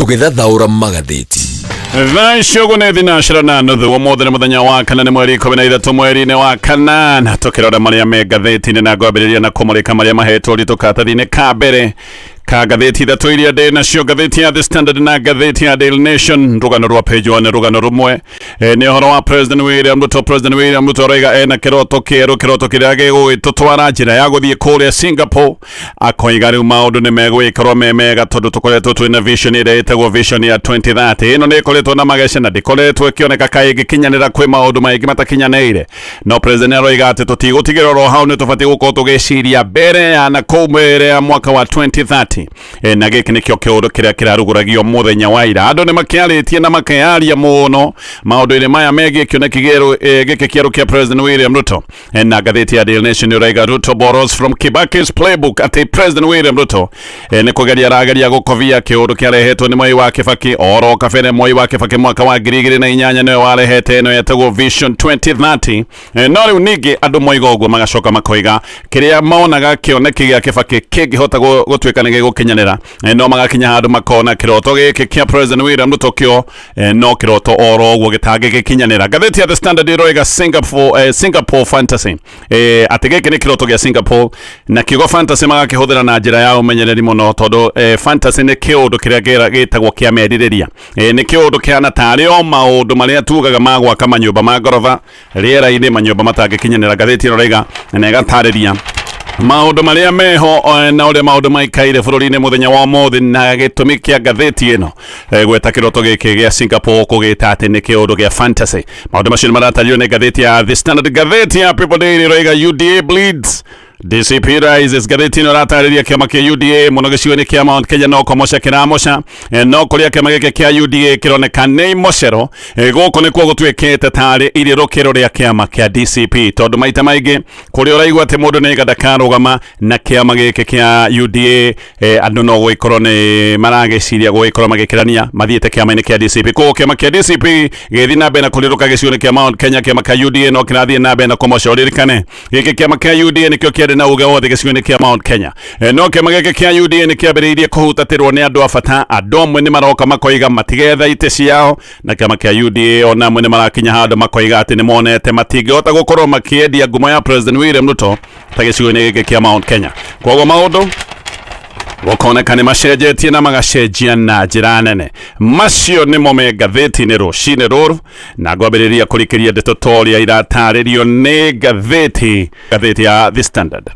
Tũgĩthathaũra magathĩti. Thaa icio ũguo nĩ thinacara na nuthu. Ũmũthĩ nĩ mũthenya wa kana, nĩ mweri 13 mweri-inĩ wa kanana. Tũkĩrora marĩa me ngathĩti-inĩ na ngwambĩrĩria na kũmũrĩka marĩa mahetwo ũritũ karatathi-inĩ ka mbere ka ngathĩti ithatũ iria ndĩ nacio, ngathĩti ya The Standard na ngathĩti ya Daily Nation. Rũgano rwa page 1, rũgano rũmwe nĩ ũhoro wa President William Ruto. President William Ruto araiga ena kĩroto kĩerũ, kĩroto kĩrĩa gĩgũgĩtũtwara njĩra ya gũthiĩ kũrĩa Singapore. Akoiga rĩu maũndũ nĩ megũgĩkorwo me mega tondũ tũkoretwo twĩna vision ĩrĩa ĩtagwo vision ya 2030. Ĩno nĩ ĩkoretwo na mageca na ndĩkoretwo ĩkĩoneka kaĩ ĩngĩkinyanĩra, kwĩ maũndũ maingĩ matakinyanĩire, no president aroiga atĩ tũtigũtigĩra oro hau, nĩ tũbatiĩ gũkorwo tũgĩciria mbere ya na kũu mbere ya mwaka wa 2030. Na gĩkĩ nĩkĩo kĩũndũ kĩrĩa kĩrarugũragio mũthenya wa ira. Andũ nĩ makĩarĩtie na makeyaria mũno maũndũ-inĩ maya megiĩ kĩoneki gĩkĩ kĩerũ kĩa President William Ruto. Na ngathĩti ya Daily Nation ĩraiga "Ruto borrows from Kibaki's playbook", atĩ President William Ruto nĩ kũgeria arageria gũkobia kĩũndũ kĩarehetwo nĩ Mwai wa Kibaki. Oro kabere Mwai wa Kibaki mwaka wa 2008 nĩwe warehete ĩno yetagwo Vision 2030. No rĩu ningĩ andũ moiga ũguo, magacoka makoiga kĩrĩa monaga kĩoneki gĩa Kibaki kĩngĩhota gũtuĩka nĩ gĩgũkinyanĩra, no magakinya handũ makona kĩroto gĩkĩ kĩa President William Ruto kĩo no kĩroto oro ũguo gĩtangĩgĩkinyanĩra. Ngathĩti ya The Standard ĩroiga Singapore fantasy, atĩ gĩkĩ nĩ kĩroto gĩa Singapore, na kiugo fantasy magakĩhũthĩra na njĩra ya ũmenyereri mũno tondũ fantasy nĩ kĩũndũ kĩrĩa gĩtagwo kĩa merirĩria, nĩ kĩũndũ kĩhana tarĩ o maũndũ marĩa tugaga ma gwaka manyũmba ma ngoroba rĩera-inĩ, manyũmba matangĩkinyanĩra. Ngathĩti ĩno ĩroiga na ĩgatarĩria maũndũ marĩa meho na ũrĩa maũndũ maikaire bũrũri-inĩ mũthenya wa ũmũthĩ, na gĩtũmi kĩa ngathĩti ĩno gweta kĩroto gĩkĩ gĩa Singapore kũgĩta atĩ nĩ kĩũndũ gĩa fantasy. Maũndũ macio nĩ maratario nĩ ngathĩti ya The Standard. Ngathĩti ya People Daily ĩroiga "UDA bleeds, DCP rises". Ngathĩti ĩno ĩratarĩria kĩama kĩa UDA mũno gĩcigo-inĩ kĩa Mount Kenya no kũmoca kĩramoca. No kũrĩa kĩama gĩkĩ kĩa UDA kĩroneka nĩ imocero, gũkũ nĩkuo gũtuĩkĩte tarĩ irĩrũkĩro rĩa kĩama kĩa DCP, tondũ maita maingĩ kũrĩa ũraigua atĩ mũndũ nĩ ndakarũgama na kĩama gĩkĩ kĩa UDA, andũ no gũgĩkorwo nĩ maragĩciria gũgĩkorwo magĩkĩrania mathiĩte kĩama-inĩ kĩa DCP. Koguo kĩama kĩa DCP gĩgĩthiĩ na mbere na kũrĩrũka gĩcigo-inĩ kĩa Mount Kenya, kĩama kĩa UDA no kĩrathiĩ na mbere na kũmoca. Ũririkane gĩkĩ kĩama kĩa UDA nĩkĩo kĩarĩ na uge wothe gĩcigo-inĩ kĩa Mount Kenya. No kĩama gĩkĩ kĩa UDA nĩ kĩambĩrĩirie kũhutatĩrwo nĩ andũ a bata. Andũ amwe nĩ maroka makoiga matigetha itĩ ciao na kĩama kĩa UDA. Ona amwe nĩ marakinya handũ makoiga atĩ nĩ monete matingĩhota gũkorwo makĩendia ngumo ya President William Ruto ta gĩcigo-inĩ gĩkĩ kĩa Mount Kenya. Koguo maũndũ gũkoneka nĩ macenjetie na magacenjia na njĩra nene. Macio nĩmo me ngathĩti-inĩ rũcinĩ rũrũ, na ngwambĩrĩria kũrikĩria ndeto ta ũrĩa iratarĩrio nĩ ngathĩti ya The Standard.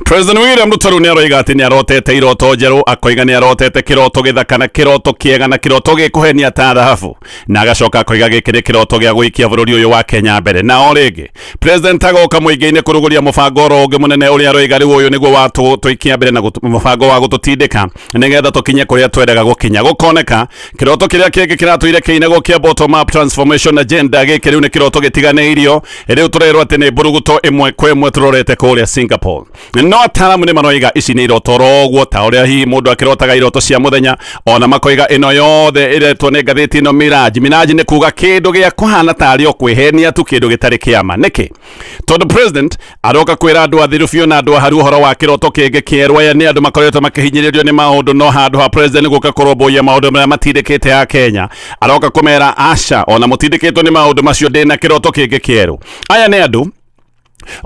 President William Ruto rĩu nĩ aroiga atĩ nĩ arotete iroto njerũ. Akoiga nĩ arotete kĩroto gĩthaka na kĩroto kĩega na kĩroto gĩkũhenia ta thahabu, na agacoka akoiga gĩkĩ nĩ kĩroto gĩa gũikia bũrũri ũyũ wa Kenya mbere. Na o rĩngĩ President agoka mũingĩ-inĩ kũrugũria mũbango oro ũngĩ mũnene ũrĩa aroiga rĩu ũyũ nĩguo wa tũikia mbere na mũbango wa gũtũtindĩka nĩgetha tũkinye kũrĩa twendaga gũkinya. Gũkoneka kĩroto kĩrĩa kĩngĩ kĩratũire kĩinagwo kĩa bottom up transformation agenda, gĩkĩ rĩu nĩ kĩroto gĩtiganĩirio. Rĩu tũrerwo atĩ nĩ mburuguto ĩmwe kwa ĩmwe tũrorete kũrĩa Singapore. No ataaramu nĩ maroiga ici nĩ iroto oro ũguo ta ũrĩa hihi mũndũ akĩrotaga iroto cia mũthenya. Ona makoiga ĩno yothe ĩretwo nĩ ngathĩti ĩno mirage. Mirage nĩ kuga kĩndũ gĩa kũhana tarĩ o kwĩhenia tu, kĩndũ gĩtarĩ kĩama. Nĩkĩ? Tondũ president aroka kwĩra andũ athiru biũ na andũ aharu ũhoro wa kĩroto kĩngĩ kĩerũ. Aya nĩ andũ makoretwo makĩhinyĩrĩrio nĩ maũndũ, no handũ ha president gũka kũrũmbũiya maũndũ marĩa matindĩkĩte ya Kenya, aroka kũmera aca, ona mũtindĩkĩtwo nĩ maũndũ macio, ndĩna kĩroto kĩngĩ kĩerũ. Aya nĩ andũ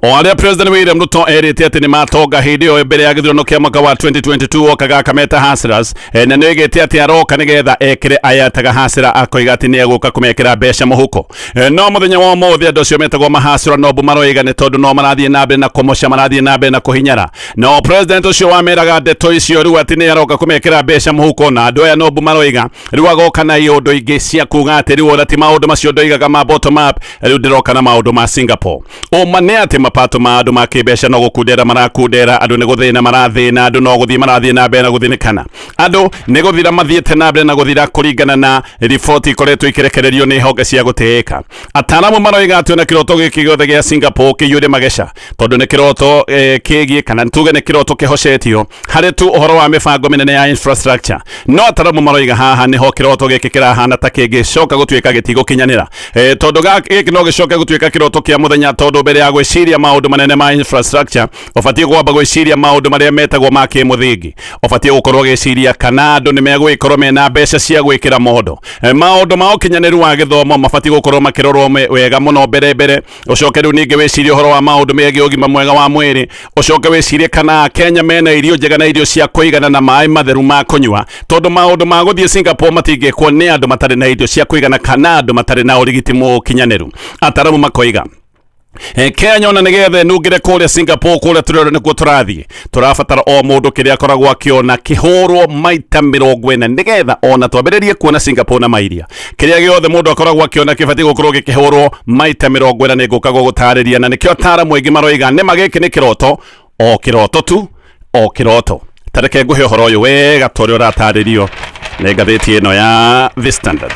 o arĩa President William Ruto erĩte atĩ nĩ matonga hĩndĩ ĩyo mbere ya gĩthurano kĩa mwaka wa 2022, okaga akameta hustlers, na nĩ oigĩte atĩ aroka nĩgetha ekĩre aya etaga hustler, akoiga atĩ nĩ egũka kũmekĩra mbeca mũhuko. No mũthenya wa ũmũthĩ andũ acio metagwo mahustler no mbu maroiga nĩ tondũ no marathiĩ na mbere na kũmoca, marathiĩ na mbere na kũhinyara. No president ũcio wameraga ndeto icio rĩu atĩ nĩ aroka kũmekĩra mbeca mũhuko, na andũ aya no mbu maroiga rĩu agoka na iũndũ ingĩ cia kuga atĩ rĩu ona ti maũndũ macio ndoigaga ma bottom up, rĩu ndĩroka na maũndũ ma Singapore. Ũma nĩ atĩ mapato ma andũ ma kĩmbeca no gũkundera marakundera, andũ nĩ gũthĩna marathĩna, andũ no gũthiĩ marathiĩ na mbere na gũthĩnĩkana, andũ nĩ gũthira mathiĩte na mbere na gũthira, kũringana na riboti ikoretwo ikĩrekererio nĩ honge cia gũtĩĩka. Ataaramu maroiga atĩ ona kĩroto gĩkĩ gĩothe gĩa Singapore kĩiyũre mageca, tondũ nĩ kĩroto kĩgiĩ, kana tuge nĩ kĩroto kĩhocetio harĩ tu ũhoro wa mĩbango mĩnene ya infrastructure. No ataaramu maroiga haha nĩho kĩroto gĩkĩ kĩrahana ta kĩngĩcoka gũtuĩka gĩtigũkinyanĩra, tondũ gĩkĩ no gĩcoke gũtuĩka kĩroto kĩa mũthenya, tondũ mbere ya gwĩciria Gwĩciria maũndũ manene ma infrastructure, ũbatiĩ kwamba gwĩciria maũndũ marĩa metagwo ma kĩmũthingi. Ũbatiĩ gũkorwo ũgĩciria kana andũ nĩ megũgĩkorwo mena mbeca cia gwĩkĩra mondo. Maũndũ ma ũkinyanĩru wa gĩthomo mabatiĩ gũkorwo makĩrorwo wega mũno mbere mbere. Ũcoke rĩu ningĩ wĩcirie ũhoro wa maũndũ megiĩ ũgima mwega wa mwĩrĩ. Ũcoke wĩcirie kana Kenya mena irio njega na irio cia kũigana na maĩ matheru ma kũnyua, tondũ maũndũ ma gũthiĩ Singapore matingĩkwo nĩ andũ matarĩ na irio cia kũigana kana andũ matarĩ na ũrigiti mũkinyanĩru. Ataramu makoiga Kenya ona nĩgetha ĩnungĩre kũrĩa Singapore, kũrĩa tũrĩona nĩkuo tũrathiĩ, tũrabatara o mũndũ kĩrĩa akoragwo akĩona kĩhũrwo maita 40 nĩgetha ona twambĩrĩrie kuona Singapore na mairia. Kĩrĩa gĩothe mũndũ akoragwo akĩona kĩbatiĩ gũkorwo gĩkĩhũrwo maita 40. Nĩ ngũka gũgũtarĩria, na nĩkĩo ataramu aingĩ maroiga nĩma gĩkĩ nĩ kĩroto, o kĩroto tu, o kĩroto. Tareke ngũhe ũhoro ũyũ wega ta ũrĩa ũratarĩrio nĩ ngathĩti ĩno ya The Standard.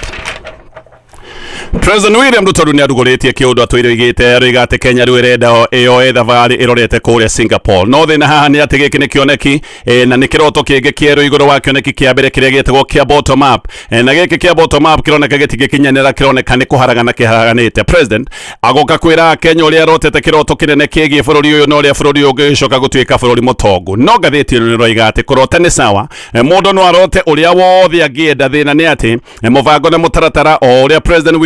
President William Ruto rĩu nĩarugũrĩtie kĩũndũ atũire oigĩte, aroiga atĩ Kenya rĩu ĩrenda ĩyoe thabarĩ ĩrorete kũrĩa Singapore. No thĩna haha nĩ atĩ gĩkĩ nĩ kĩoneki na nĩ kĩroto kĩngĩ kĩerũ igũrũ wa kĩoneki kĩa mbere kĩrĩa gĩetagwo kĩa bottom up. Na gĩkĩ kĩa bottom up kĩroneka gĩtingĩkinyanĩra, kĩroneka nĩ kũharagana kĩharaganĩte. President agoka kwĩra Kenya ũrĩa arotete kĩroto kĩnene kĩgiĩ bũrũri ũyũ na ũrĩa bũrũri ũyũ ũngĩgĩcoka gũtuĩka bũrũri mũtongu. No ngathĩti ĩno nĩroiga atĩ kũrota nĩ sawa, mũndũ no arote ũrĩa wothe angĩenda. Thĩna nĩ atĩ mũbango na mũtaratara o ũrĩa President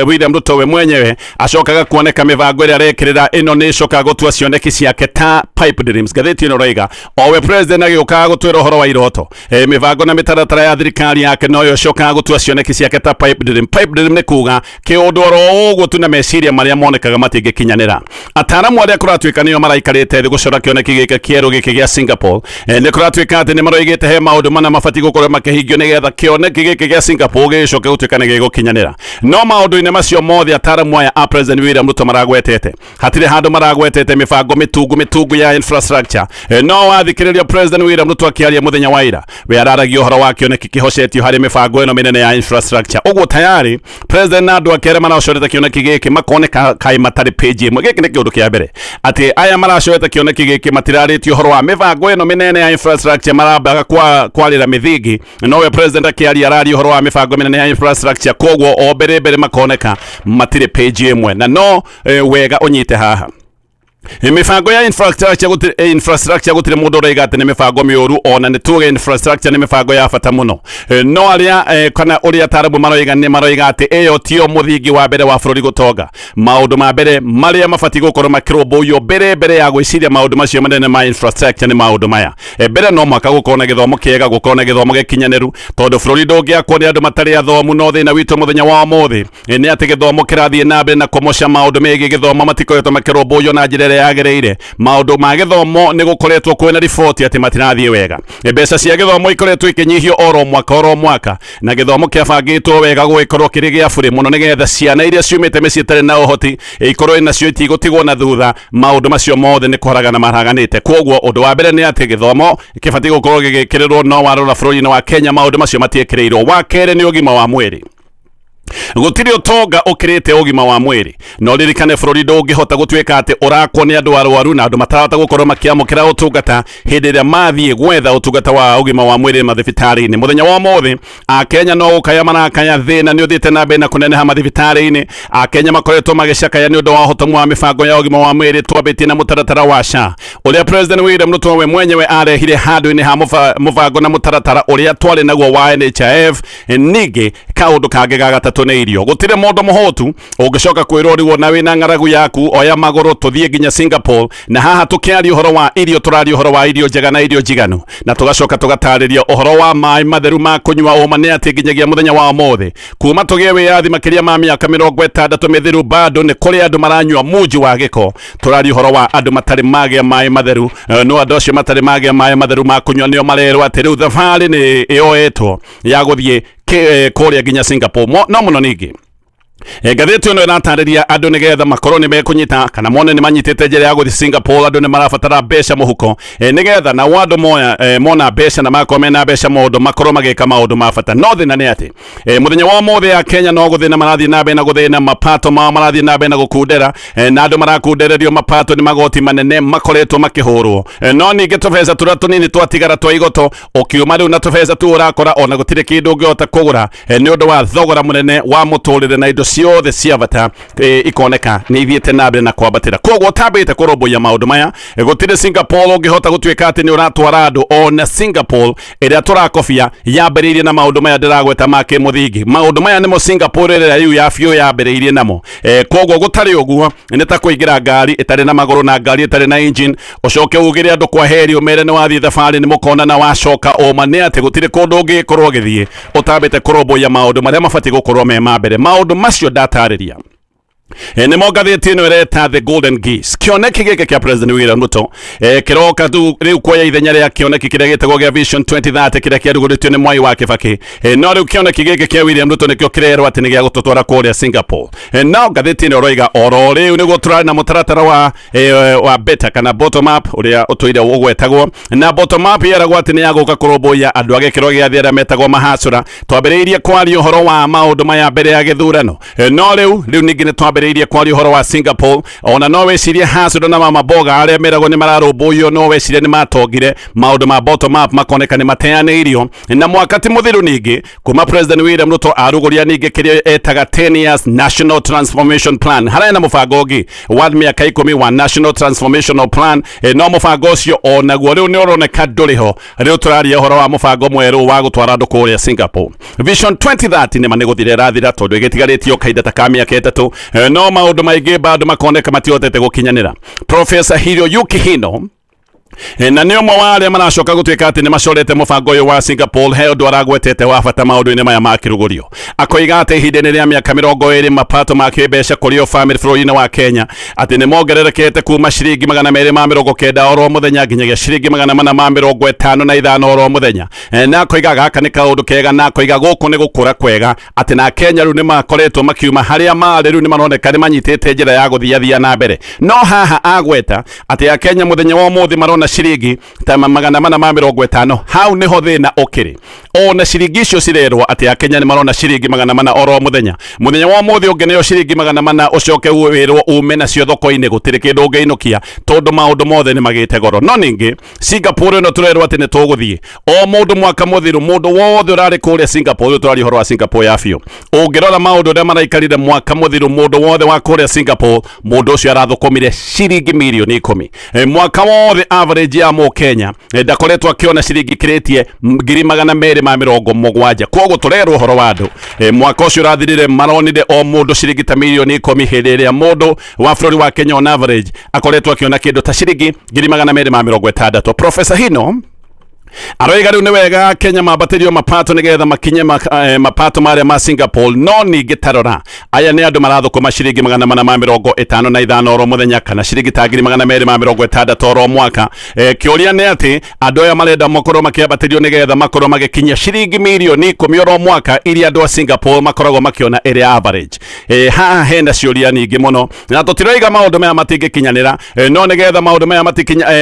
William Ruto we mwenyewe acokaga kuoneka mĩbango ĩrĩa arekĩrĩra ĩno nĩ ĩcokaga gũtua cioneki ciake ta pipe dreams. Ngathĩti ĩno ĩroiga o we president agĩũkaga gũtwĩra ũhoro wa iroto, mĩbango na mĩtaratara ya thirikari yake noyo ĩcokaga gũtua cioneki ciake ta pipe dream. Pipe dream nĩ kuga kĩũndũ oro ũguo tu na meciria marĩa monekaga matingĩkinyanĩra. Ataramu arĩa kũratuĩka nĩo maraikarĩte thĩ gũcora kĩoneki gĩkĩ kĩerũ gĩkĩ gĩa Singapore, nĩ kũratuĩka atĩ nĩ maroigĩte he maũndũ mana mabatiĩ gũkorwo makĩhingio nĩgetha kĩoneki gĩkĩ gĩa Singapore gĩgĩcoke gũtuĩka nĩ gĩgũkinyanĩra. No maũndũ-inĩ macio mothe ataramu aya a President William Ruto maragwetete, hatirĩ handũ maragwetete mĩbango mĩtungu mĩtungu ya infrastructure. No wathikĩrĩria President William Ruto akĩaria mũthenya wa ira, we araragia ũhoro wa kĩoneki kĩhocetio harĩ mĩbango ĩno mĩnene ya infrastructure. Ũguo tayari president na andũ ake arĩa maracorete kĩoneki gĩkĩ makoneka kaĩ matarĩ page ĩmwe. Gĩkĩ nĩ kĩũndũ kĩa mbere, atĩ aya maracorete kĩoneki gĩkĩ matirarĩtie ũhoro wa mĩbango ĩno mĩnene ya infrastructure, marambaga kwarĩra mĩthingi. Nowe president akĩaria araria ũhoro wa mĩbango mĩnene ya infrastructure. Koguo o mbere mbere makoneka matirĩ page ĩmwe. Na no wega ũnyite haha, mĩbango ya infrastructure gũtirĩ, infrastructure gũtirĩ mũndũ ũroiga atĩ nĩ mĩbango mĩũru, ona nĩ tuge infrastructure nĩ mĩbango ya bata mũno. No arĩa kana ũrĩa ataramu maroiga, nĩ maroiga atĩ ĩyo tiyo mũthingi wa mbere wa bũrũri gũtonga. Maũndũ ma mbere marĩa mabatiĩ gũkorwo makĩrũmbũiyo mbere mbere ya gwĩciria maũndũ macio manene ma infrastructure nĩ maũndũ maya. Mbere no mũhaka gũkorwo na gĩthomo kĩega, gũkorwo na gĩthomo gĩkinyanĩru, tondũ bũrũri ndũngĩakwo nĩ andũ matarĩ athomu. No thĩna witũ mũthenya wa ũmũthĩ nĩ atĩ gĩthomo kĩrathiĩ na mbere na kũmoca. Maũndũ megiĩ gĩthomo matikoretwo makĩrũmbũiyo na njĩra ĩrĩa yagĩrĩire. Maũndũ ma gĩthomo nĩ gũkoretwo kwĩna riboti atĩ matirathiĩ wega. Mbeca cia gĩthomo ikoretwo ikĩnyihio oro mwaka oro mwaka, na gĩthomo kĩabangĩtwo wega gũgĩkorwo kĩrĩ gĩa bũrĩ mũno nĩgetha ciana iria ciumĩte mĩciĩ ĩtarĩ na ũhoti ikorwo nacio itigũtigwo na thutha. Maũndũ macio mothe nĩ kũharagana maharaganĩte. Koguo ũndũ wa mbere nĩ atĩ gĩthomo kĩbatiĩ gũkorwo gĩgĩkĩrĩrwo, no warora bũrũri-inĩ wa Kenya maũndũ macio matiĩkĩrĩirwo. Wa kerĩ nĩ ũgima wa mwĩrĩ. Gũtirĩ ũtonga ũkĩrĩte ũgima wa mwĩrĩ. No ririkane bũrũri ndũngĩhota gũtuĩka atĩ ũrakwo nĩ andũ arwaru na andũ matarahota gũkorwo makĩamũkĩra ũtungata hĩndĩ ĩrĩa mathiĩ gwetha ũtungata wa ũgima wa mwĩrĩ mathibitarĩ-inĩ. Mũthenya wa ũmũthĩ Akenya no gũkaya marakaya, thĩna nĩ ũthiĩte na mbere na kũneneha mathibitarĩ-inĩ. Akenya makoretwo magĩcakaya nĩ ũndũ wa ũhotomu wa mĩbango ya ũgima wa mwĩrĩ, twambĩtie na mũtaratara wa SHA ũrĩa President William Ruto we mwenyewe arehire handũ-inĩ ha mũbango na mũtaratara ũrĩa twarĩ naguo wa NHIF. Ningĩ kaũndũ kangĩ ga gatatũ nĩ irio. Gũtirĩ mũndũ mũhũtu ũngĩcoka kwĩrwo rĩu ona wĩna ng'aragu yaku oya magũrũ tũthiĩ nginya Singapore. Na haha tũkĩaria ũhoro wa irio, tũraria ũhoro wa irio njega na irio njiganu, na tũgacoka tũgatarĩria ũhoro wa maĩ matheru ma kũnyua. Ũma nĩ atĩ nginyagia mũthenya wa ũmũthĩ, kuma tũgĩe wĩyathi makĩria ma mĩaka 60 mĩthiru, bado nĩ kũrĩ andũ maranyua munji wa gĩko. Tũraria ũhoro wa andũ matarĩ magĩa maĩ matheru. No andũ acio matarĩ magĩa maĩ matheru ma kũnyua nĩo marerwo atĩ rĩu thabarĩ nĩ ĩyoetwo ya gũthiĩ kũrĩa nginya Singapore. No mũno ningĩ ngathĩti ĩno ĩratarĩria andũ nĩgetha makorwo nĩ mekũnyita kana mone nĩ manyitĩte njĩra ya gũthiĩ Singapore, andũ nĩ marabatara mbeca mũhuko, nĩgetha nao andũ moya mona mbeca na makorwo mena mbeca maũndũ makorwo magĩka maũndũ ma bata. No thĩna nĩ atĩ mũthenya wa ũmũthĩ ya Kenya no gũthĩna marathiĩ na mbere na gũthĩna, mapato mao marathiĩ na mbere na gũkundera, na andũ marakundererio mapato nĩ magoti manene makoretwo makĩhũrwo. No ningĩ tũbeca tũrĩa tũnini twatigara twa igoto, ũkiuma rĩu na tũbeca tu ũrakora ona gũtirĩ kĩndũ ũngĩhota kũgũra, nĩ ũndũ wa thogora mũnene wa mũtũrĩre na indo. Ciothe cia bata ikoneka nĩ ithiĩte na mbere na kwambatĩra. Koguo ũtambĩte kũrũmbũiya maũndũ maya, gũtirĩ Singapore ũngĩhota gũtuĩka atĩ nĩ ũratwara andũ. Ona Singapore ĩrĩa tũrakobia yambĩrĩirie na maũndũ maya ndĩragweta ma kĩmũthingi. Maũndũ maya nĩmo Singapore ĩrĩa rĩu ya biũ yambĩrĩirie namo. Koguo gũtarĩ ũguo nĩ ta kũingĩra ngari ĩtarĩ na magũrũ na ngari ĩtarĩ na engine, ũcoke ugĩre andũ kwa heri, ũmere nĩ wathiĩ thabarĩ, nĩ mũkonana wacoka. Ũma nĩ atĩ gũtirĩ kũndũ ũngĩkorwo ũgĩthiĩ ũtambĩte kũrũmbũiya maũndũ marĩa mabatiĩ gũkorwo me ma mbere, maũndũ macio ndatarĩria. Nĩmo ngathĩti ĩno ĩreta The Golden Geese. Kĩoneki gĩkĩ kĩa President William Ruto kĩroka tu rĩu kuoya ithenya rĩa kĩoneki kĩrĩa gĩtagwo gĩa Vision 2030 kĩrĩa kĩarugũrĩtio nĩ Mwai wa Kibaki. No rĩu kĩoneki gĩkĩ kĩa William Ruto nĩkĩo kĩrerwo atĩ nĩ gĩa gũtũtwara kũrĩa Singapore. No ngathĩti ĩno ĩroiga oro rĩu nĩguo tũrarĩ na mũtaratara wa beta kana bottom up ũrĩa ũtũire ũgwetagwo, na bottom up yeragwo atĩ nĩ yagũka kũrũmbũiya andũ a gĩkĩro gĩa thĩ arĩa metagwo mahacũra. Twambĩrĩirie kwaria ũhoro wa maũndũ maya mbere ya gĩthurano. No rĩu ningĩ nĩ twambĩrĩirie kwaria ũhoro wa Singapore. Ona no wĩcirie hacũra na mama mboga arĩa meragwo nĩ mararũmbũiyo, no wĩcirie nĩ matongire, maũndũ ma bottom up makoneka nĩ mateanĩirio. Na mwaka ti mũthiru ningĩ kuma President William Ruto arugũria ningĩ kĩrĩa etaga 10 years National Transformation Plan. Harĩa na mũbango ũngĩ wa mĩaka 10 wa National Transformational Plan. No mũbango ũcio onaguo rĩu nĩ ũroneka ndũrĩ ho. Rĩu tũraria ũhoro wa mũbango mwerũ wa gũtwara andũ kũrĩa Singapore. Vision 2030 nĩma nĩ gũthira ĩrathira tondũ ĩgĩtigarĩtio kahinda ta ka mĩaka 3. No maũndũ maingĩ bado makoneka matihotete gũkinyanĩra. Professor Hiroyuki Hino, na nĩ ũmwe wa arĩa maracoka gũtuĩka atĩ nĩ macorete mũbango ũyũ wa Singapore, he ũndũ aragwetete wa bata maũndũ-inĩ maya ma kĩrugũrio. Akoiga atĩ ihinda-inĩ rĩa mĩaka 20 mapato ma kĩmbeca kũrĩ o family bũrũri-inĩ wa Kenya atĩ nĩ mongererekete kuma ciringi 290 oro mũthenya nginyagia ciringi 455 oro mũthenya. Na akoiga gaka nĩ kaũndũ kega, na akoiga gũkũ nĩ gũkũra kwega, atĩ na Kenya rĩu nĩ makoretwo makiuma harĩa marĩ, rĩu nĩ maroneka nĩ manyitĩte njĩra ya gũthiathia na mbere. No haha agweta atĩ Akenya mũthenya wa ũmũthĩ marona ciringi ta 450. Hau nĩho thĩna ũkĩrĩ. Ona ciringi icio cirerwo atĩ Akenya nĩ marona ciringi 400 oro mũthenya, mũthenya wa ũmũthĩ ũngĩneo ciringi 400 ũcoke wĩrwo ume nacio thoko-inĩ, gũtirĩ kĩndũ ũngĩinũkia tondũ maũndũ mothe nĩ magĩte goro. No ningĩ Singapore ĩno tũrerwo atĩ nĩ tũgũthiĩ, o mũndũ mwaka mũthiru, mũndũ wothe ũrarĩ kũrĩa Singapore, rĩu tũraria ũhoro wa Singapore ya biũ, ũngĩrora maũndũ ũrĩa maraikarire mwaka mũthiru, mũndũ wothe wa kũrĩa Singapore, mũndũ ũcio arathũkũmire ciringi mirioni 10. Mwaka wothe average ya mũkenya ndakoretwo akĩona ciringi kĩrĩtie 270,000. Koguo tũrerwo ũhoro wa andũ mwaka ũcio ũrathirire maronire o mũndũ ciringi ta mirioni 10, hĩndĩ ĩrĩa mũndũ wa bũrũri wa Kenya on average akoretwo akĩona kĩndũ ta ciringi 260,000. Professor Hino aroiga rĩu nĩ wega Kenya mambatĩrio mapato nĩgetha makinye mapato marĩa ma Singapore. No ningĩ tarora, aya nĩ andũ marathũkũma ciringi 455 oro mũthenya kana ciringi ta 260,000 oro mwaka. Kĩũria nĩ atĩ andũ aya marenda makorwo makĩambatĩrio nĩgetha makorwo magĩkinyia ciringi mirioni 10 oro mwaka iria andũ a Singapore makoragwo makĩona ĩrĩ average. Haha hena ciũria nyingĩ mũno, na tũtiroiga maũndũ maya matingĩkinyanĩra. No nĩgetha maũndũ maya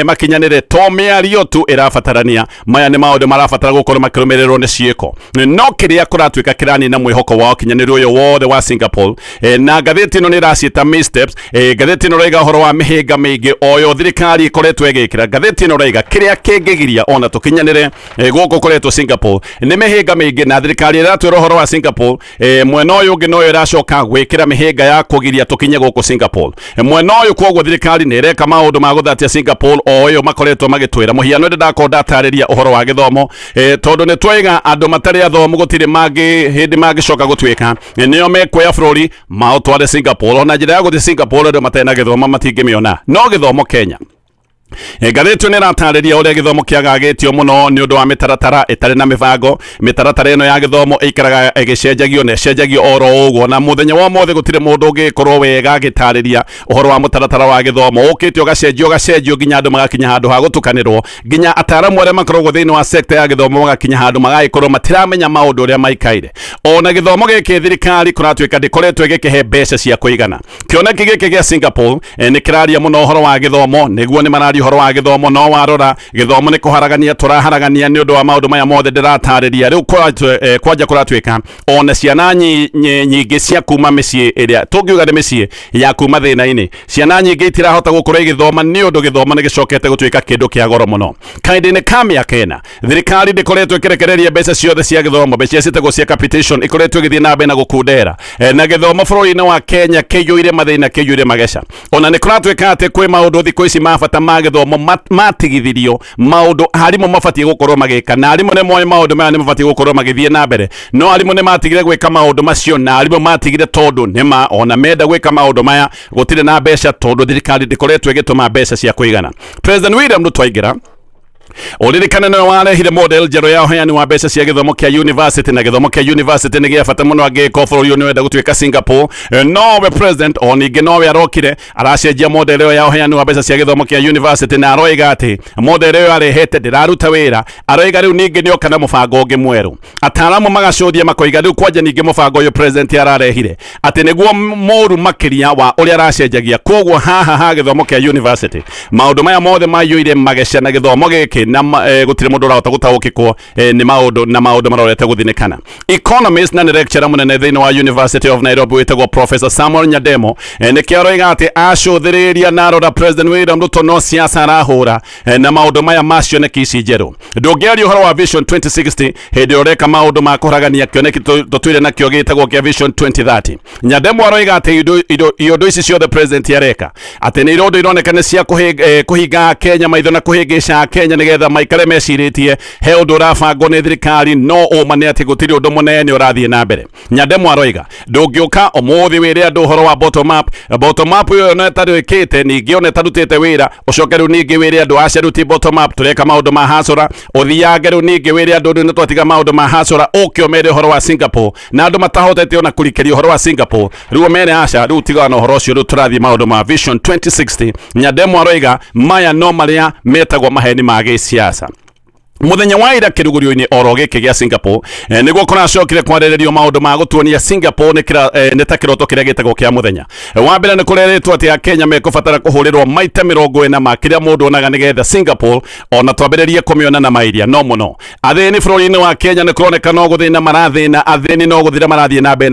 makinyanĩre, to mĩario tu ĩrabatarania, maya nĩ maũndũ marabatara gũkorwo makĩrũmĩrĩrwo nĩ ciĩko. No kĩrĩa kũratuĩka kĩranina mwĩhoko wa ũkinyanĩru ũyũ wothe wa Singapore, na ngathĩti ĩno nĩ ĩraciĩta missteps. Ngathĩti ĩno ĩraiga ũhoro wa mĩhĩnga mĩingĩ oyo thirikari ĩkoretwo ĩgĩkĩra. Ngathĩti ĩno ĩraiga kĩrĩa kĩngĩgiria ona tũkinyanĩre gũkũ kũretwo Singapore nĩ mĩhĩnga mĩingĩ, na thirikari ĩratwĩra ũhoro wa Singapore, mwena ũyũ ũngĩ noyo ĩracoka gwĩkĩra mĩhĩnga ya kũgiria tũkinye gũkũ Singapore mwena ũyũ. Koguo thirikari nĩ ĩreka maũndũ ma gũthatia Singapore o ĩyo makoretwo magĩtwĩra. Mũhiano, ndĩ ndakorwo ndatarĩria ũhoro wa gĩthomo, tondũ nĩ twaiga andũ matarĩ athomu gũtirĩ mangĩ hĩndĩ mangĩcoka gũtuĩka nĩo mekuoya bũrũri maũtware Singapore. Ona njĩra ya gũthiĩ Singapore andũ matarĩ na gĩthomo matingĩmĩona. No gĩthomo Kenya, ngathĩti ĩno ĩratarĩria ũrĩa gĩthomo kĩagagĩtio mũno nĩ ũndũ wa mĩtaratara ĩtarĩ na mĩbango. Mĩtaratara ĩno ya gĩthomo ĩikaraga ĩgĩcenjagio na ĩcenjagio oro ũguo, na mũthenya wa ũmũthĩ gũtirĩ mũndũ ũngĩkorwo wega agĩtarĩria ũhoro wa mũtaratara wa gĩthomo ũkĩte ũgacenjio ũgacenjio nginya andũ magakinya handũ ha gũtukanĩrwo, nginya ataaramu arĩa makoragwo thĩinĩ wa sekta ya gĩthomo magakinya handũ magagĩkorwo matiramenya maũndũ ũrĩa maikaire. Ona gĩthomo gĩkĩ thirikari kũratuĩka ndĩkoretwo ĩgĩkĩhe mbeca cia kũigana. Kĩoneki gĩkĩ gĩa Singapore nĩ kĩraria mũno ũhoro wa gĩthomo, nĩguo nĩ mararia. Tũraria ũhoro wa gĩthomo, no warora gĩthomo nĩ kũharagania tũraharagania nĩ ũndũ wa maũndũ maya mothe ndĩratarĩria. Rĩu kwanja kũratuĩka ona ciana nyingĩ cia kuma mĩciĩ ĩrĩa tũngiuga nĩ mĩciĩ ya kuma thĩna-inĩ, ciana nyingĩ itirahota gũkorwo igĩthoma nĩ ũndũ gĩthomo nĩ gĩcokete gũtuĩka kĩndũ kĩa goro mũno. Kahinda-inĩ ka mĩaka 4 thirikari ndĩkoretwo ĩkĩrekereria mbeca ciothe cia gĩthomo. Mbeca iria ciĩtagwo cia capitation ikoretwo igĩthiĩ na mbere na gũkundera, na gĩthomo bũrũri-inĩ wa Kenya kĩiyũire mathĩna, kĩiyũire mageca. Ona nĩ kũratuĩka atĩ kwĩ maũndũ thikũ ici ma bata ma gĩthomo matigithirio, maũndũ arimũ mabatiĩ gũkorwo magĩka, na arimũ nĩ moĩ maũndũ maya nĩ mabatiĩ gũkorwo magĩthiĩ na mbere, no arimũ nĩ matigire gwĩka maũndũ macio, na arimũ matigire tondũ nĩ ma ona menda gwĩka maũndũ maya gũtirĩ na mbeca, tondũ thirikari ndĩkoretwo ĩgĩtũma mbeca cia kũigana. President William Ruto aingĩra, ũririkane nĩwe warehire model njerũ ya ũheani wa mbeca cia gĩthomo kĩa university, na gĩthomo kĩa university nĩ gĩa bata mũno angĩkorwo bũrũri ũyũ nĩwenda gũtuĩka Singapore. Nowe president o ningĩ nowe arokire aracenjia model ĩyo ya ũheani wa mbeca cia gĩthomo kĩa university, na aroiga atĩ model ĩyo arehete ndĩraruta wĩra. Aroiga rĩu ningĩ nĩoka na mũbango ũngĩ mwerũ. Ataaramu magacũthia makoiga rĩu kwanja ningĩ mũbango ũyũ president ararehire atĩ nĩguo mũru makĩria wa ũrĩa aracenjagia. Koguo haha ha gĩthomo kĩa university maũndũ maya mothe maiyũire mageca na gĩthomo gĩkĩ na gũtirĩ mũndũ ũrahota gũtaũkĩkwo nĩ maũndũ na maũndũ marorete gũthinĩkana. Economist na nĩ lecturer mũnene thĩinĩ wa University of Nairobi wĩtagwo Professor Samuel Nyandemo, nĩkĩo aroiga atĩ acũthĩrĩria na arora President William Ruto no siasa arahũra, na maũndũ maya ma cioneki ici njerũ. Ndũngĩaria ũhoro wa Vision 2060 hĩndĩ ĩrĩa ũreka maũndũ ma kũharagania kĩoneki tũtwire nakĩo gĩtagwo kĩa Vision 2030. Nyandemo aroiga atĩ iũndũ ici ciothe president areka atĩ nĩ ironda ironeka nĩ cia kũhinga Kenya maitho na kũhĩngĩca Kenya nĩgetha maikare mecirĩtie he ũndũ ũrabangwo nĩ thirikari, no ũma nĩ atĩ gũtirĩ ũndũ mũnene ũrathiĩ na mbere. Nyandemo aroiga ndũngĩũka ũmũthĩ wĩre andũ ũhoro wa bottom up, bottom up ĩyo ona ĩtarĩkĩte ningĩ ona ĩtarutĩte wĩra, ũcoke rĩu ningĩ wĩre andũ aca rĩu ti bottom up, tũreka maũndũ ma hasũra. Ũthiange rĩu ningĩ wĩre andũ rĩu nĩtwatiga maũndũ ma hasũra, ũke ũmere ũhoro wa Singapore na andũ matahotete ona kũrikĩria ũhoro wa Singapore, rĩu ũmere aca rĩu tigana na ũhoro ũcio, rĩu tũrathiĩ maũndũ ma Vision 2060. Nyandemo aroiga maya no marĩa metagwo maheni ma gĩsiasa. Muthenya wa ira kĩrugũrio-inĩ oro gĩkĩ gĩa Singapore, nĩguo kũracokire kwarĩrĩrio maũndũ ma gũtuonia Singapore nĩ ta kĩroto kĩrĩa gĩtagwo kĩa mũthenya. Wa mbere nĩ kũrerĩtwo atĩ Akenya mekũbatara kũhũrĩrwo maita 40 ma kĩrĩa mũndũ onaga nĩgetha Singapore ona twambĩrĩrie kũmĩona na mairia. No mũno athĩni bũrũri-inĩ wa Kenya nĩ kũroneka no gũthĩna marathĩna, athĩni no gũthira marathiĩ na mbere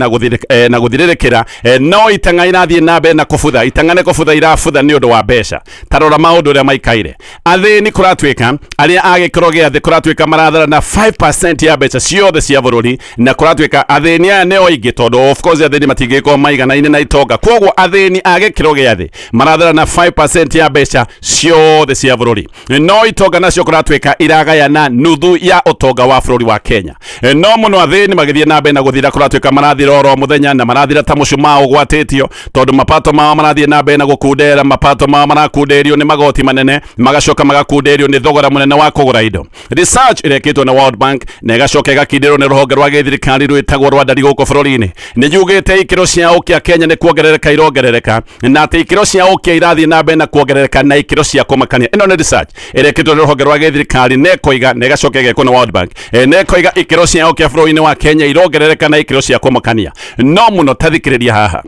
na gũthirĩrĩkĩra, no itang'a irathiĩ na mbere na kũbutha, itang'a nĩ kũbutha irabutha nĩ ũndũ wa mbeca. Tarora maũndũ ũrĩa maikaire athĩni, kũratuĩka arĩa a gĩkĩro gĩa thĩ kũratuĩka marathara na 5% ya mbeca ciothe cia bũrũri, na kũratuĩka athĩni aya nĩo aingĩ, tondũ of course athĩni matingĩkorwo maiganaine na itonga. Koguo athĩni a gĩkĩro gĩa thĩ marathara na 5% ya mbeca ciothe cia bũrũri, no itonga nacio kũratuĩka iragayana nuthu ya ũtonga wa bũrũri wa Kenya. No mũno athĩni magĩthiĩ na mbere na gũthira, kũratuĩka marathira oro mũthenya na marathira ta mũcumaa ũgwatĩtio, tondũ mapato mao marathiĩ na mbere na gũkundera, mapato mao marakunderio nĩ magoti manene, magacoka magakunderio nĩ thogora mũnene wa kũgũra indo. Research ĩrekĩtwo na World Bank na ĩgacoka ĩgakindĩrwo nĩ rũhonge rwa gĩthirikari rwĩtagwo rwa ndari gũkũ bũrũri-inĩ nĩ yugĩte ikĩro cia ũkĩa Kenya nĩ kuongerereka irongerereka, na atĩ ikĩro cia ũkĩa irathiĩ na mbere na kuongerereka na ikĩro cia kũmakania. Ĩno nĩ research ĩrekĩtwo nĩ rũhonge rwa gĩthirikari na ĩkoiga na ĩgacoka ĩgekwo na World Bank, na ĩkoiga ikĩro cia ũkĩa bũrũri-inĩ wa Kenya irongerereka na ikĩro cia kũmakania. No mũno tathikĩrĩria haha,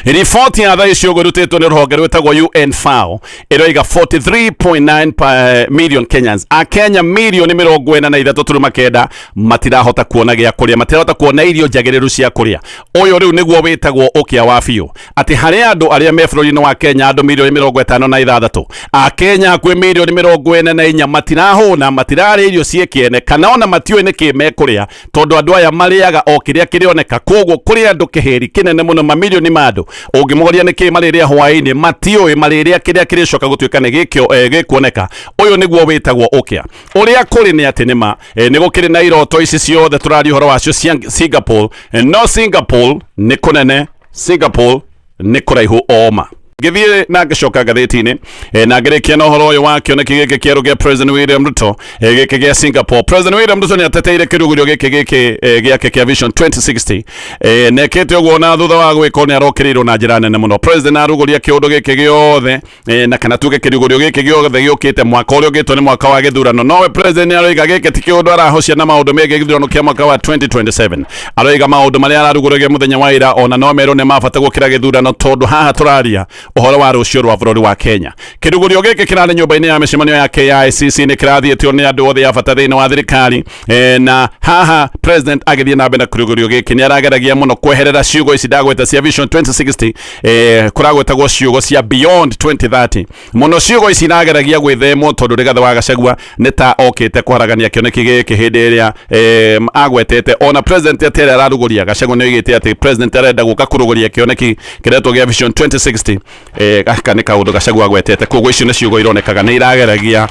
riboti ya thaa ici ũguo ĩrutĩtwo nĩ rũhonge rwĩtagwo UNFAO ĩroiga 43.9 million Kenyans, Akenya mirioni 43.9 matirahota kuona gĩa kũrĩa, matirahota kuona irio njagĩrĩru cia kũrĩa. Ũyũ rĩu nĩguo wĩtagwo ũkĩa wa biũ, atĩ harĩ andũ arĩa me bũrũri-inĩ wa Kenya andũ mirioni 56, Akenya hakuhĩ mirioni 44 matirahũna, matirarĩa irio ciĩ kĩene, kana ona matiũĩ nĩkĩ mekũrĩa, tondũ andũ aya marĩaga o kĩrĩa kĩrĩoneka. Koguo kũrĩ andũ kĩhĩri kĩnene mũno, mamirioni ma andũ ũngĩmoria nĩkĩ marĩrĩa hwaĩ-inĩ matiũĩ, marĩrĩa kĩrĩa kĩrĩcoka gũtuĩka nĩ gĩkuoneka. Ũyũ nĩguo wĩtagwo ũkĩa. Ũrĩa kũrĩ nĩ atĩ nĩma nĩ gũkĩrĩ na iroto ici ciothe tũraria ũhoro wacio cia Singapore, no Singapore nĩ kũnene, Singapore nĩ kũraihu oma. Ngĩthiĩ na ngĩcoka ngathĩti-inĩ, na ngĩrĩkia na ũhoro ũyũ wa kĩoneki gĩkĩ kĩerũ gĩa President William Ruto, gĩkĩ gĩa Singapore. President William Ruto nĩ ateteire kĩrugũrio gĩkĩ gĩake kĩa Vision 2060, na ekĩte ũguo na thutha wa gwĩkwo nĩ arokĩrĩirwo na njĩra nene mũno. President arugũria kĩũndũ gĩkĩ gĩothe, na kana tuge kĩrugũrio gĩkĩ gĩothe gĩũkĩte mwaka ũrĩa ũgĩtwo nĩ mwaka wa gĩthurano, nowe president nĩ aroiga gĩkĩ ti kĩũndũ arahocia na maũndũ megiĩ gĩthurano kĩa mwaka wa 2027. Aroiga maũndũ marĩa ararugũragia mũthenya wa ira ona no merwo nĩ ma bata gũkĩra gĩthurano, tondũ haha tũraria Ũhoro wa rũciũ rwa bũrũri wa Kenya. Kĩrugũrio gĩkĩ kĩrarĩ nyũmba-inĩ ya mĩcemanio ya KICC nĩ kĩrathiĩtio nĩ andũ othe a bata thĩinĩ wa thirikari. Na haha president agĩthiĩ na mbere na kĩrugũrio gĩkĩ nĩ arageragia mũno kweherera ciugo ici ndagweta cia Vision 2060, kũragwetagwo ciugo cia Beyond 2030 mũno. Ciugo ici irageragia gwĩthemwo tondũ Rigathĩ wa Gachagua nĩ ta okĩte kũharagania kĩoneki gĩkĩ hĩndĩ ĩrĩa agwetete ona president atĩ ĩrĩa ararugũria. Gachagua nĩ oigĩte atĩ president arenda gũka kũrugũria kĩoneki kĩretwo gĩa Vision 2060. Gaka nĩ kaũndũ Gachagua agwetete, koguo icio nĩ ciugo ironekaga nĩ irageragia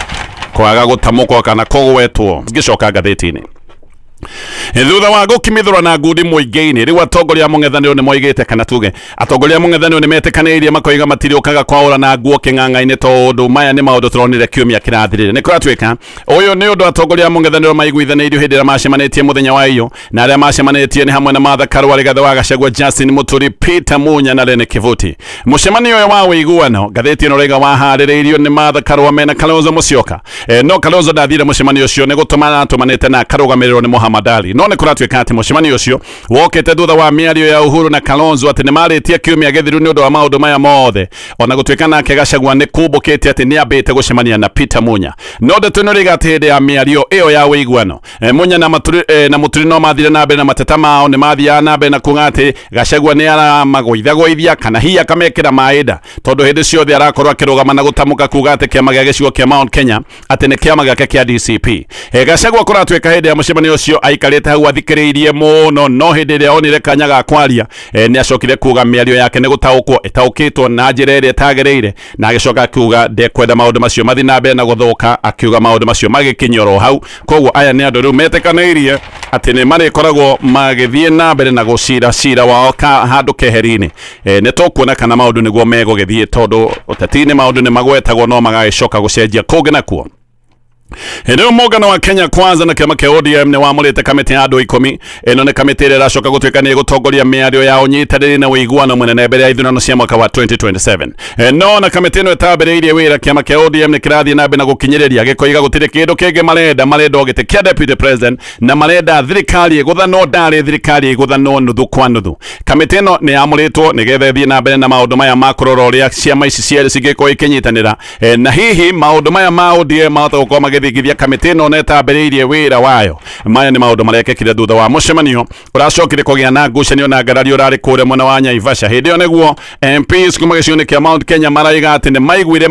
kwaga gũtamũkwo kana kũgwetwo. Ngĩcoka ngathĩti-inĩ, thutha wa gũkimithũra na ngundi mũingĩ-inĩ, rĩu atongoria a mũng'ethanĩro nĩ moigĩte, kana tuge atongoria a mũng'ethanĩro nĩ metĩkanĩirie, makoiga matirĩũkaga kwaũra na nguo kĩng'ang'a-inĩ, tondũ maya nĩ maũndũ tũronire kiumia kĩrathirire. Nĩ kũratuĩka ũyũ nĩ ũndũ atongoria a mũng'ethanĩro maiguithanĩirio hĩndĩ ĩrĩa macemanĩtie mũthenya wa iyo, na arĩa macemanĩtie nĩ hamwe na Martha Karua, Rigathĩ wa Gachagua, Justin Muturi, Peter Munya na Lene Kivuti. Mũcemanio ũyũ wa ũiguano, ngathĩti ĩno raiga, waharĩrĩirio nĩ Martha Karua mena Kalonzo Musyoka. No Kalonzo ndathire mũcemanio ũcio, nĩ gũtũmana atũmanĩte na akarũgamĩrĩrwo nĩ Muhammad Ali. No nĩ kũratuĩka atĩ mũcemanio ũcio wokĩte thutha wa mĩario ya Uhuru na Kalonzo atĩ nĩ marĩtie kiumia gĩthiru nĩ ũndũ wa maũndũ maya mothe, ona gũtuĩka nake Gachagua nĩ kumbũkĩte atĩ nĩ ambĩte gũcemania na Peter Munya. No ndeto ĩno rĩiga atĩ hĩndĩ ya mĩario ĩyo ya ũiguano, Munya na Maturi, na Muturi no mathire na mbere na mateta mao. Nĩ mathiaga na mbere na kuga atĩ Gachagua nĩ aramagũithagũithia kana hihi akamekĩra maĩ nda, tondũ hĩndĩ ciothe arakorwo akĩrũgama na gũtamũka kuga atĩ kĩama gĩa gĩcigo kĩa Mount Kenya atĩ nĩ kĩama gĩake kĩa DCP. Gachagua kũratuĩka hĩndĩ ya mũcemanio ũcio aikarĩte hau athikĩrĩirie mũno, no hĩndĩ ĩrĩa onire kanya ga kwaria, nĩ acokire kuga mĩario yake nĩ gũtaũkwo ĩtaũkĩtwo na njĩra ĩrĩa ĩtagĩrĩire, na agĩcoka akiuga ndekwenda maũndũ macio mathiĩ na mbere na gũthũka, akiuga maũndũ macio magĩkinyia oro hau. Koguo aya nĩ andũ rĩu metĩkanĩirie atĩ nĩ marĩkoragwo magĩthiĩ na mbere na gũcira cira wao ka handũ keheri-inĩ. Nĩ tũkuona kana maũndũ nĩguo megũgĩthiĩ, tondũ ũteti-inĩ maũndũ nĩ magwetagwo no magagĩcoka gũcenjia kũngĩ nakuo. Rĩu mũngano wa Kenya Kwanza na kĩama kĩa ODM nĩ wamũrĩte kamĩtĩ ya andũ 10. Ĩno nĩ kamĩtĩ ĩrĩa ĩracoka gũtuĩka nĩ ĩgũtongoria mĩario ya ũnyitanĩri na ũiguano mũnene mbere ya ithurano cia mwaka wa 2027. No na kamĩtĩ ĩno ĩtambĩrĩirie wĩra, kĩama kĩa ODM nĩ kĩrathiĩ na mbere na gũkinyĩrĩria gĩkoiga gũtirĩ kĩndũ kĩngĩ marenda, marenda o gĩtĩ kĩa deputy president na marenda thirikari ĩgũthanwo ndarĩ thirikari ĩgũthanwo nuthu kwa nuthu. Kamĩtĩ ĩno nĩ yamũrĩtwo nĩgetha ĩthiĩ na mbere na maũndũ maya ma kũrora ũrĩa ciama ici cierĩ cingĩkorwo ikĩnyitanĩra. Na hihi maũndũ maya ma ODM mahota gũkorwo magĩthingithia kamĩtĩ ĩno na ĩtambĩrĩirie wĩra wayo. Maya nĩ maũndũ marekĩkire thutha wa mũcemanio ũracokire kũgĩa na ngucanio na ngarari ũrarĩ kũrĩa mwena wa Naivasha. Hĩndĩ ĩyo nĩguo MPs kuma gĩcigo-inĩ kĩa Mount Kenya maraiga atĩ nĩ maiguire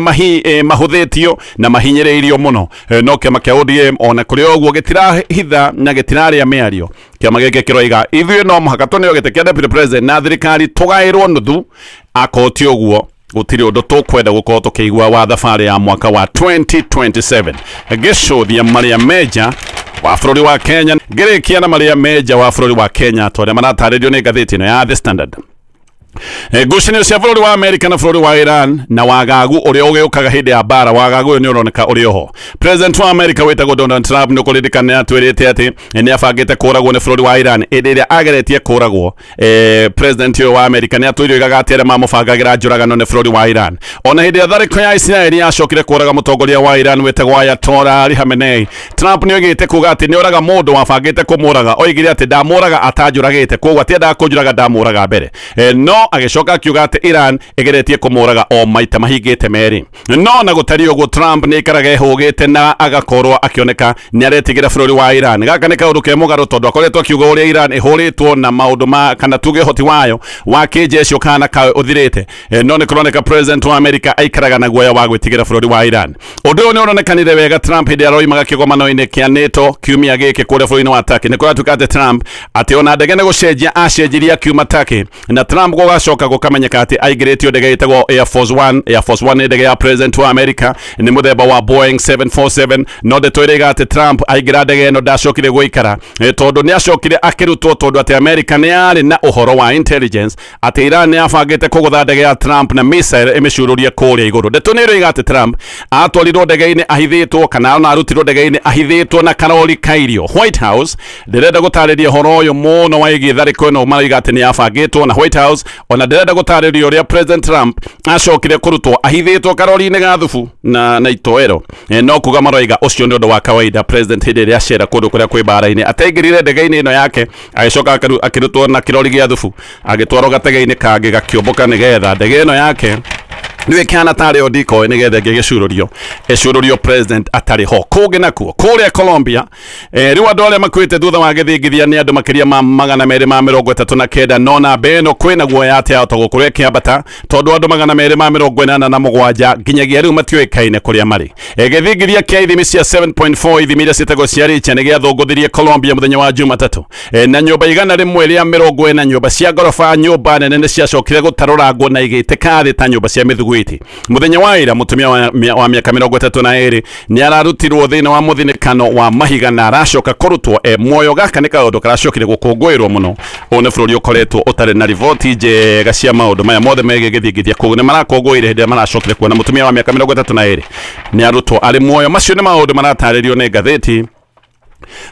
mahũthĩtio na mahinyĩrĩirio mũno. No kĩama kĩa ODM ona kũrĩ o ũguo gĩtirahitha na gĩtirarĩa mĩario. Kĩama gĩkĩ kĩroiga ithuĩ no mũhaka tũneo gĩtĩ kĩa deputy president na thirikari tũgaĩrwo nuthu, akorwo ti ũguo gũtirĩ ũndũ tũkwenda gũkorwo tũkĩigua wa thabarĩ ya mwaka wa 2027. Ngĩcũthia marĩa menja wa bũrũri wa Kenya, ngĩrĩkia na marĩa menja wa bũrũri wa Kenya ta ũrĩa maratarĩrio nĩ ngathĩti ĩno ya The Standard. Ngucanio cia bũrũri wa Amerika na bũrũri wa Iran na wagagu ũrĩa ũgĩũkaga hĩndĩ ya mbara, wagagu ũyũ nĩ ũroneka ũrĩ oho. President wa Amerika wĩtagwo Donald Trump nĩ ũkũririkana nĩ atwĩrĩte atĩ nĩ abangĩte kũragwo nĩ bũrũri wa Iran. Hĩndĩ ĩrĩa ageretie kũragwo, president ũyũ wa Amerika nĩ atũire oigaga atĩ arĩa mamũbangagĩra njũragano nĩ bũrũri wa Iran. Ona hĩndĩ ya tharĩko ya Isiraeli yacokire kũraga mũtongoria wa Iran wĩtagwo Ayatollah Ali Khamenei, Trump nĩ oigĩte kuga atĩ nĩ oraga mũndũ wabangĩte kũmũraga. Oigire atĩ ndamũraga atanjũragĩte, koguo atiendaga kũnjũraga ndamũraga mbere. No agĩcoka akiuga atĩ Iran ĩgeretie kũmũraga o maita mahingĩte merĩ. No na gũtariĩ ũguo, Trump nĩ aikaraga ehũgĩte na agakorwo akĩoneka nĩ aretigĩra bũrũri wa Iran. Gaka nĩ kaũndũ ke mũgarũ, tondũ akoretwo akiuga ũrĩa Iran ĩhũrĩtwo na maũndũ ma kana tuge ũhoti wayo wa kĩnjeshi ũkahana ka ũthirĩte. No nĩ kũroneka president wa America aikaraga na guoya wa gwĩtigĩra bũrũri wa Iran. Ũndũ ũyũ nĩ ũronekanire wega Trump hĩndĩ aroimaga kĩgomano-inĩ kĩa NATO kiumia gĩkĩ kũrĩa bũrũri-inĩ wa Turkey. Nĩ kũratuĩka atĩ Trump atĩ ona ndege nĩ gũcenjia acenjirie akiuma Turkey, na Trump gũgacoka gũkamenyeka atĩ aingĩrĩtio ndege ĩtagwo Air Force One. Air Force One nĩ ndege ya president wa America, nĩ mũthemba wa Boeing 747. No ndeto ĩrĩga atĩ Trump aingĩra ndege ĩno ndacokire gũikara, tondũ nĩ acokire akĩrutwo, tondũ atĩ America nĩ yarĩ na ũhoro wa intelligence atĩ Iran nĩ yabangĩte kũgũtha ndege ya Trump na missile ĩmĩcurũrie kũrĩa igũrũ. Ndeto nĩ ĩroiga atĩ Trump atwarirwo ndege-inĩ ahithĩtwo, kana ona arutirwo ndege-inĩ ahithĩtwo na karori ka irio. White House ndĩrenda gũtarĩria ũhoro ũyũ mũno wĩgiĩ tharĩko ĩno maroiga atĩ nĩ yabangĩtwo, na White House ona ndĩrenda gũtarĩria ũrĩa President Trump acokire kũrutwo ahithĩtwo karori-inĩ ga thubu na itoero. No kuga maroiga ũcio nĩ ũndũ wa kawaida president hĩndĩ ĩrĩa acera kũndũ kũrĩa kwĩ mbara-inĩ, ataingĩrire ndege-inĩ ĩno yake agĩcoka akĩrutwo na kĩrori gĩa thubu agĩtwarwo gatege-inĩ kangĩ gakĩũmbũka nĩgetha ndege ĩno yake. Nĩwe kĩhana tarĩ o ndikoĩ nĩgetha ĩngĩgĩcurũrio ĩcurũrio president atarĩ ho. Kũngĩ nakuo kũrĩa Colombia, rĩu andũ arĩa makuĩte thutha wa gĩthingithia nĩ andũ makĩria ma 239, no namba ĩno kwĩna guoya atĩ yahota gũkorwo ĩkĩambata tondũ andũ 287 nginyagia rĩu matiũĩkaine kũrĩa marĩ. Gĩthingithia kĩa ithimi cia 7.4, ithimi iria ciĩtagwo cia Richter, nĩ gĩathũngũthirie Colombia mũthenya wa Jumatatũ. Na nyũmba 140, nyũmba cia ngoroba, nyũmba nene nĩ ciacokire gũtarũrangwo na igĩtĩka thĩ ta nyũmba cia mĩthugwiti. Mũthenya wa ira, mũtumia wa mĩaka 32 nĩ ararutirwo thĩinĩ wa mũthinĩkano wa mahiga na aracoka kũrutwo e muoyo. Gaka nĩ kaũndũ karacokire gũkũngũĩrwo mũno. Ũyũ nĩ bũrũri ũkoretwo ũtarĩ na riboti njega cia maũndũ maya mothe megiĩ gĩthingithia, koguo nĩ marakũngũĩire hĩndĩ ĩrĩa maracokire kuona mũtumia wa mĩaka 32 nĩ arutwo arĩ muoyo. Macio nĩ maũndũ maratarĩrio nĩ ngathĩti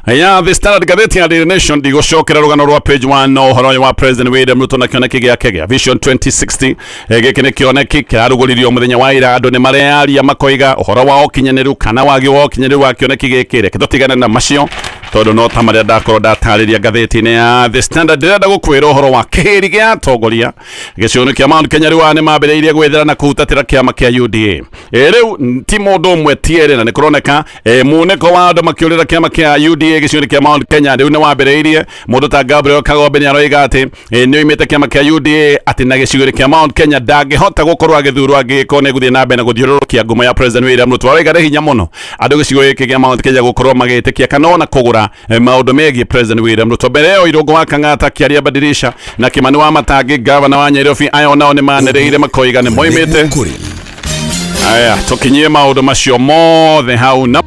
ya The Standard. Ngathĩti ya Daily Nation, ndigũcokera rũgano rwa page 1, no ũhoro ũyũ wa President William Ruto na kĩoneki gĩake gĩa Vision 2060. Gĩkĩ nĩ kĩoneki kĩrarugũririo mũthenya wa ira. Andũ nĩ marearia makoiga ũhoro wa ũkinyanĩru kana wagi wa ũkinyanĩru wa kĩoneki gĩkĩ. Reke tũtigane na macio tondũ no ta marĩa ndakorwo ndatarĩria ngathĩti-inĩ ya The Standard. Ndĩrenda gũkwĩra ũhoro wa kĩhĩri gĩa atongoria gĩcigo-inĩ kĩa Mount Kenya. Rĩu aya nĩ mambĩrĩirie gwĩthera na kũhutatĩra kĩama kĩa UDA. Rĩu ti mũndũ ũmwe, ti erĩ, na nĩ kũroneka munĩko wa andũ makĩũrĩra kĩama kĩa UDA gĩcigo-inĩ kĩa Mount Kenya rĩu nĩ wambĩrĩirie. Mũndũ ta Gabriel Kagombe nĩ aroiga atĩ nĩ oimĩte kĩama kĩa UDA, atĩ na gĩcigo-inĩ kĩa Mount Kenya ndangĩhota gũkorwo agĩthurwo angĩgĩkorwo nĩ gũthiĩ na mbere na gũthiũrũrũkia ngumo ya President William Ruto. Aroiga nĩ hinya mũno andũ gĩcigo gĩkĩ kĩa Mount Kenya gũkorwo magĩtĩkia kana ona kũgũra maũndũ megiĩ President William Ruto. Mbere ĩyo, Irũngũ wa Kang'ata, Kĩaria Badirisha na Kimani wa Matangi, gavana wa Nairobi, aya onao nĩ manĩrĩire makoiga nĩ moimĩte. Kũrĩ Aya, tũkinyie maũndũ macio mothe hau na